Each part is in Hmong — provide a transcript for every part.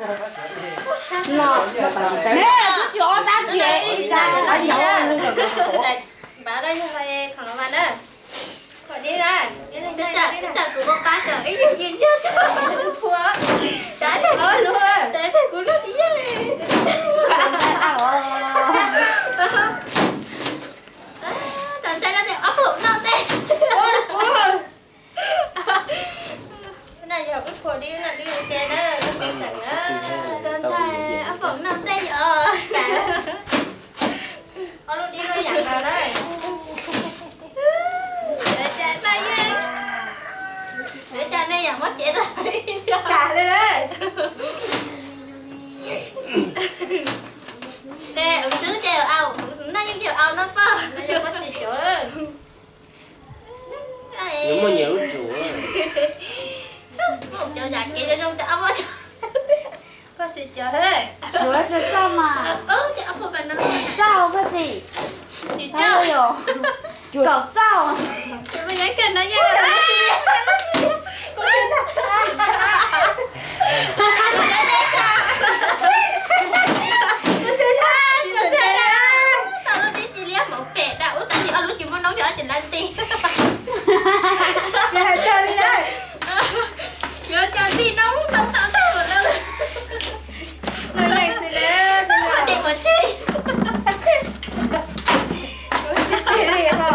Neb twb tsis ob rab tsi, ib rab nyob. Npawg, yog khoom los mas na. Tsam kuv pab kom ib yam yus ntsej tsam kuv phuam, tsam kuv lub tsis yeej. Txaus ntshai no ces ob phaum noj ntej. Na yog wb phuam dib no dib ua ke na, wb sib xeem na. Txaus ntshai ob phaum noj ntej os. Ob lub dib no yam no na. Lawv cas no yeej, lawv cas nej yam muab cev rau cas li na. Ne, ua ntsuj ces au, no yeej yog au no poj. Nws muaj nyias lub tsum. Muaj cov yam kev zoo zoo ces au muaj. Koj xav cov he. Yuav txog txauj mas. Txauj koj xav. Kaum txauj. Tau lub dib tsis liab hmoov pem dam ub tau li ob lub tsis muaj noob yog ob tsis lab nti. Tsis hais txog li na. Yuav cas vij noob ntau tau tag lawm. Ua tsis tig li ho.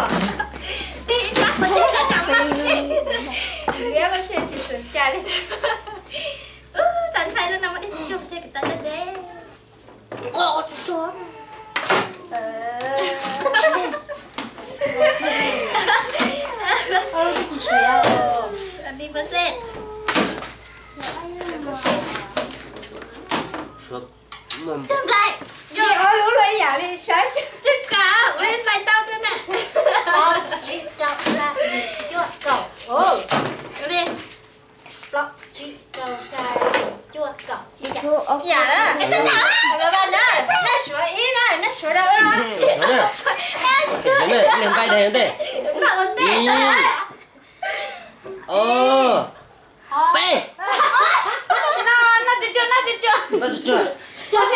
Tig ib sab ua tsis tau cas mas. Liab lub siab tsis xav cas li. Txaus ntshai lub no muaj dib tsis tsuag xwb, kuv tau txog tsev. Cog nplai. Yog ob lub luaj ib yam li saib. Cog kav ua li nplai tau dua na. Plaub tsib rau xya cuaj kaum. Li plaub tsib rau xya cuaj kaum. Ib yam na. Neb suav ib na, neb suav rau. Nqaij ntej. Peb. Noj tsuag tsuag. Noj tsuag tsuag.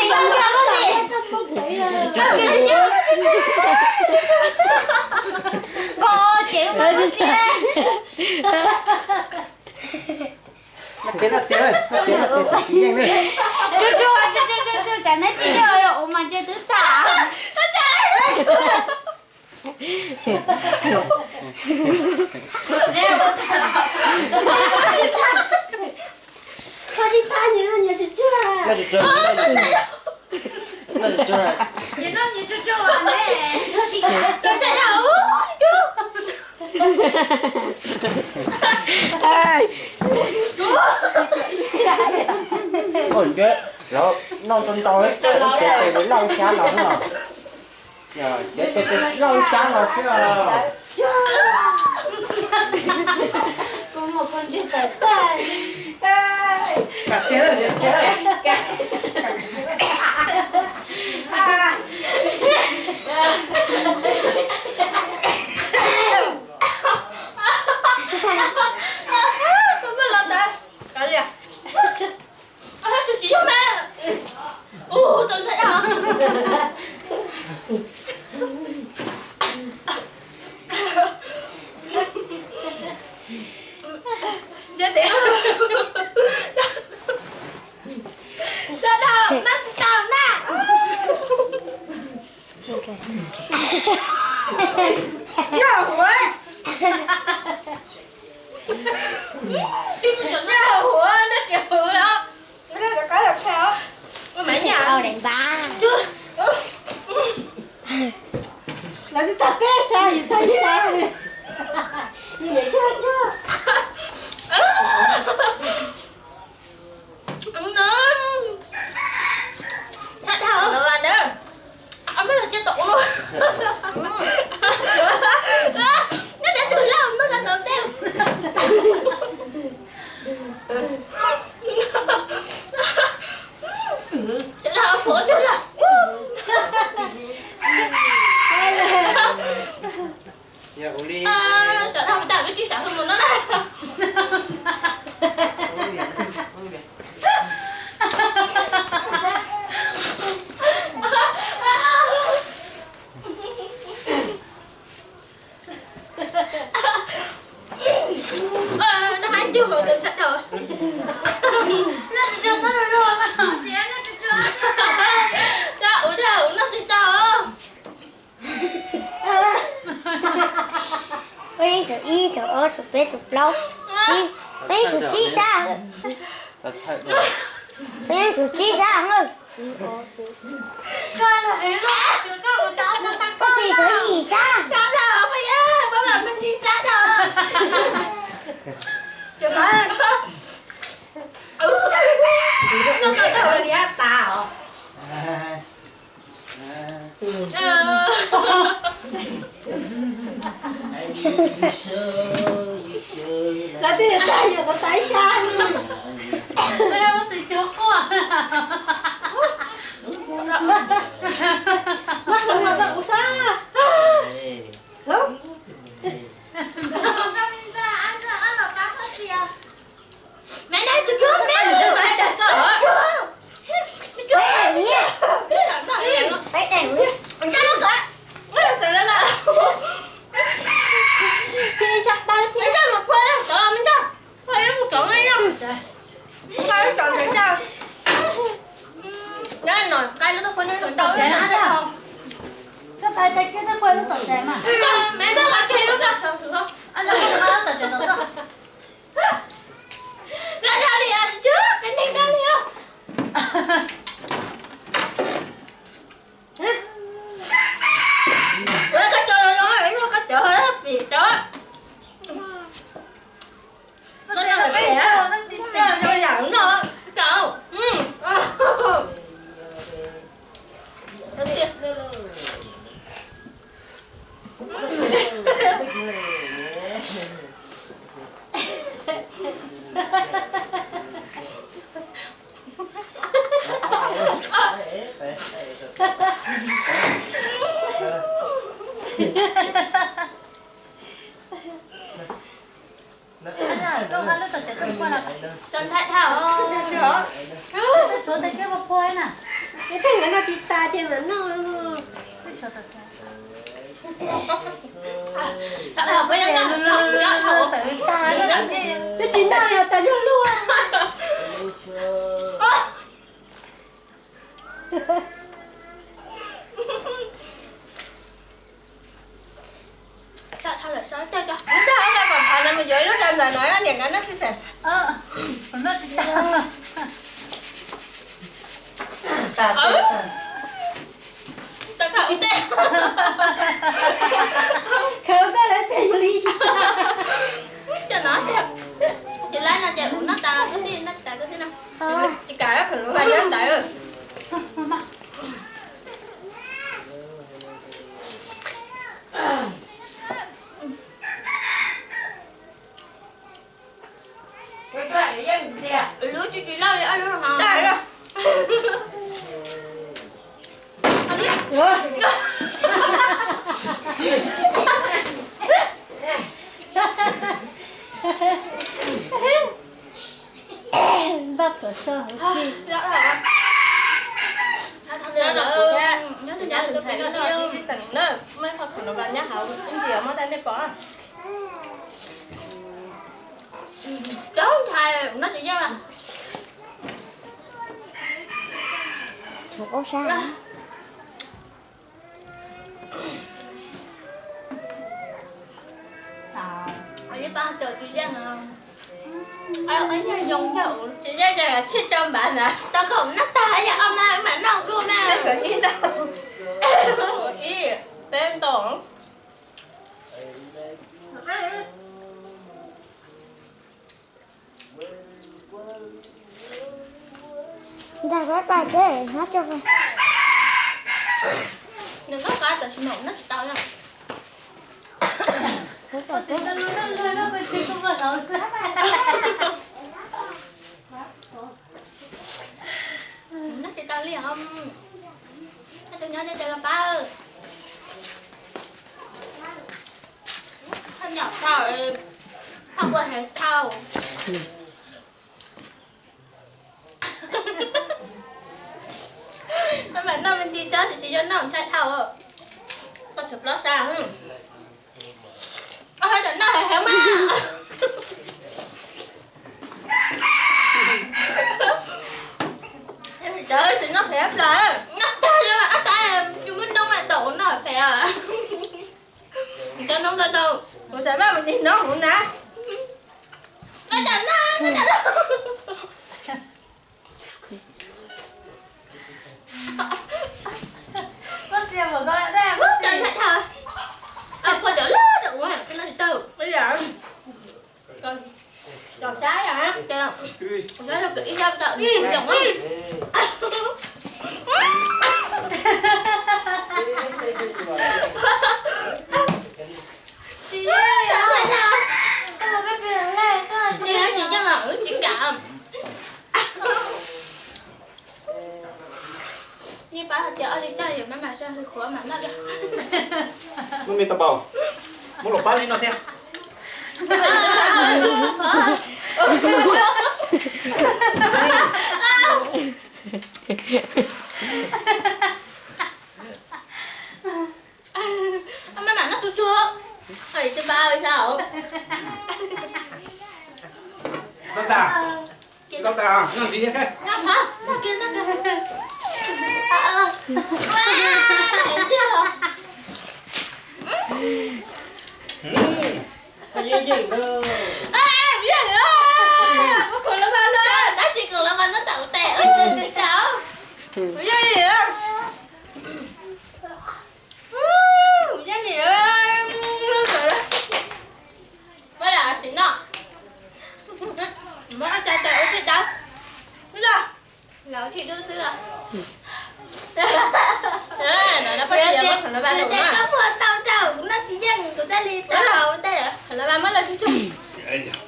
Noj tsuag tsuag. Noj tiav, noj tiav, noj tiav, noj tiav, noj tiav, noj tiav, noj tiav. Tsam neb tsis yog ua mas ntshe twb tas. Koj tsis txaj nyias nyias tsis tsuag. Lawv noj ntau ntau, lawv ces lawv lauj xyab los no. Ces tus lauj xyab los xwb os. Kuv mus kuv ntsej tawm tag. Kam tiag, tiag. Koj muab los ntawd. Koj li. Tus tsis yog mas. Ua tau ntawd. Sawv daws noj tsis tau na. Noj huav. Noj huav, noj tsis huav os. Rov qab los tshaj os. Lawv twb tag peb sab, yus tag ib sab li. Yus niam tsuag tsuag. Thab dhau los mas na. Ob lub los cia tom ub. Nyob rau tus lauj ntuj tau tom ntej. Sawv daws puas tug lawm. Sawv daws mus tag lub tsis xav hu mus no na. Ib, ob, peb, plaub, tsib. Peb tsib sab. Peb tsib sab. Koj xis tshuav ib sab. Lawv twb yuav tag, yuav tag ib sab. Txaus ntshai dhau. Suav tes kiab pua pua na. Tej no tsis tas ces mam noj. Twb tsis noj li tas zog luaj. Ntag, kom pham no mus yuav ib lub rau ntawm no, niam nkawd noj tsis xav. Khaws ua ntej lawm tes yus li. Cov no ces, ces laib no ces ua noj tas koj xwb, noj tas koj xwb no. Tsis kam khaws lub vaj nyob ntawd. Lub tsis tsis loj li ob lub no. Npaj khuav so hauv tij. Nyob tus ntxhais no ib sij xeem na, muaj ib qho khaum no mas nyob hauv ib ntsis muab rau nej pom. Cov ntxhais no tsis yeej. Tus qaub sab. Ib pab caum tsis yeej no. Tsis yeej ces tshij tso npav ntag. Tau kom noj tag yog ob na mam noj dua mas. Ib, peb ntau. Ntag, pab pab peb hab tso. Nws noj qab tam sim no noj tsis tau yom. Noj tsis tau li os. Noj tsis nyob ces los pab. Thaj nyom dhau, thaj ua heev dhau. Peb mam noj me ntsis tsob tsis tsis yog noj ntshai dhau. Koj tshuav plaub sab. Koj haj tseem noj heev heev mas. Tsis noj phem plaws. Noj tag li ob sab, yus muaj noob mas daum noj phem. Cov noob tau tau. Xav vaj mus nig no hauv na. Cov ntshai dhau. Pua cov loj rau ua no tsis tau. Cov sab yom. Sab yog ib yam tawm nws yoom. Tsis yeej los wb tsis kam. Yeej paub hais tias ob li coj yus maj mam soj hwj qhuav mam noj. Muaj me tau npaum, muab los pab li no thiab. Maj mam noj tsuag tsuag, tsis npau saum. Tau tas, tau tas, noj ntxiv. Yeej yeej, yeej, muab khoom los mas los, tab sis khoom los mas noj tau tes, ua cas yeej yeej. Yeej li, muab lam tsis noj, muab ob txhais tes ua tshis tawv, los lam ua tshis dub xwb. Koj puas tau rau kuv noj tsis yeej kuv thiaj li tau los ua ntej. Los mas muab los tsuag tsuag,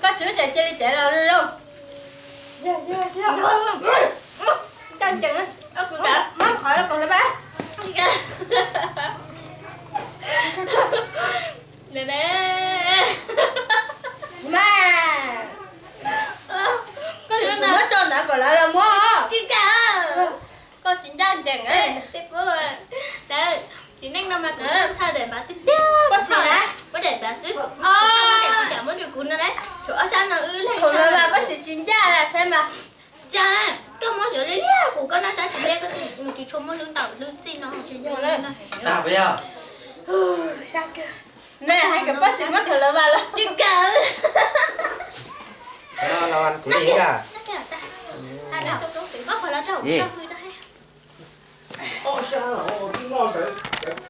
koj swb ces cia li cev los zoo. Ncaj ncees, muab qhov los koom los mas. Mas, koj yuav tsum muab tso ntawd kom lawv los muab. Tsis kam, koj tsis ncaj ncees. Txiv neej no mas kuv ntshai daim npav tiag tiag, muab daim npav xwb, kuv tsis kam muab rau kuv no na. Tsuas ob sab no wb leeg khoom los mas koj tsis tsis ncaj lawm saib mas. Tsa, koj muab xyov li liab kuv, koj noj sab tsis liab, koj mus tsis tshua muab lub ntaus lub txij no. Tsis yog, sab kawg. Nej hais kom pab xis muab khoom los mas los tsis kam. Kuv li a. Ob sab no twb noj ntawd.